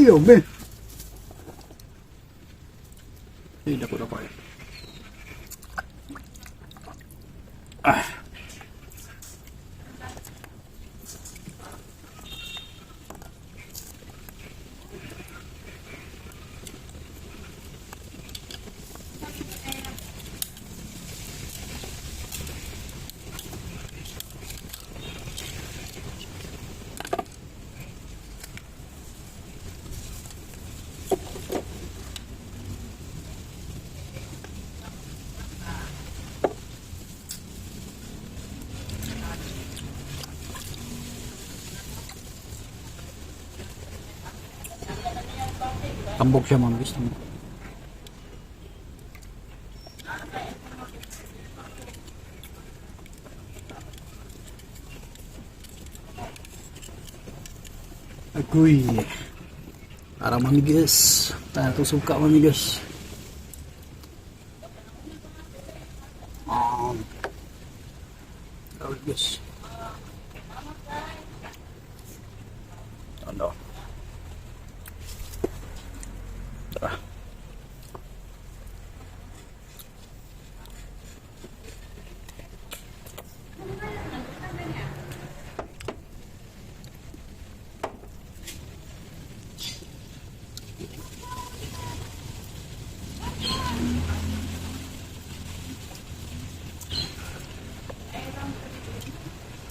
Ayaw, be. Ay, dako dako eh. Ah. Tambok siya, ma'am. Guys, tambok. Agoy. Para mamigas. Tayo suka, mamigas. Guys. Ano? Tara.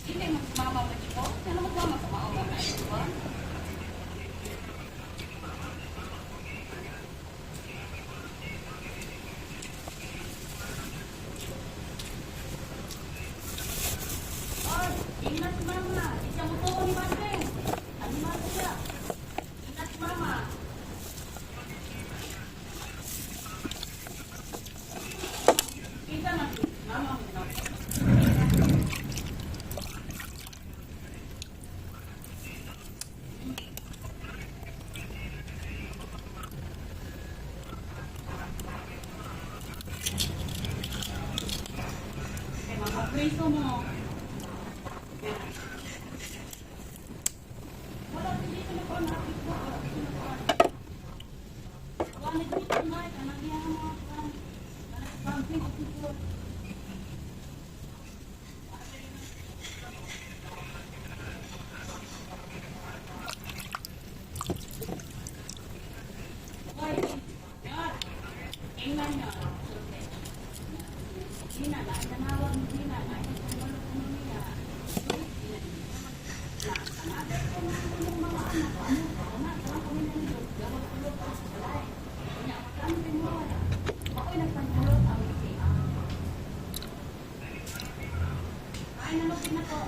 Hindi mo mama mo ko. Ano mo mama ka mao na ko? Oy, ingat mama. Isa mo to ni Mante. Ano man siya? Ingat mama. Kita na mama mo na. Kay mga preso mo. Wala dito na ko na ko. Wala dito na kanang iya mo. Kanang ko. Hoy, Nyor. Ingnan nyo. Dina, naanawag mo dina, naanawag mo niya. Ay, nalupit na ko.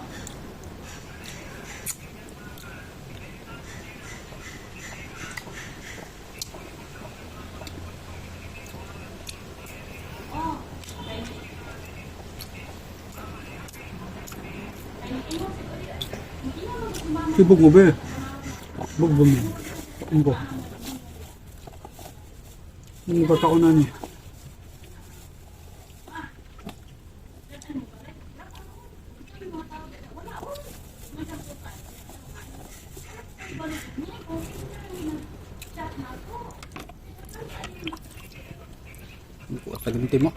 Oh, okay. Ay, ingon si Kuya. Ingon mo si mama. Sibog mo, be. Bog ba mo? Ano ko? Ano ba kaunan niya? Ano ko? Taganti mo.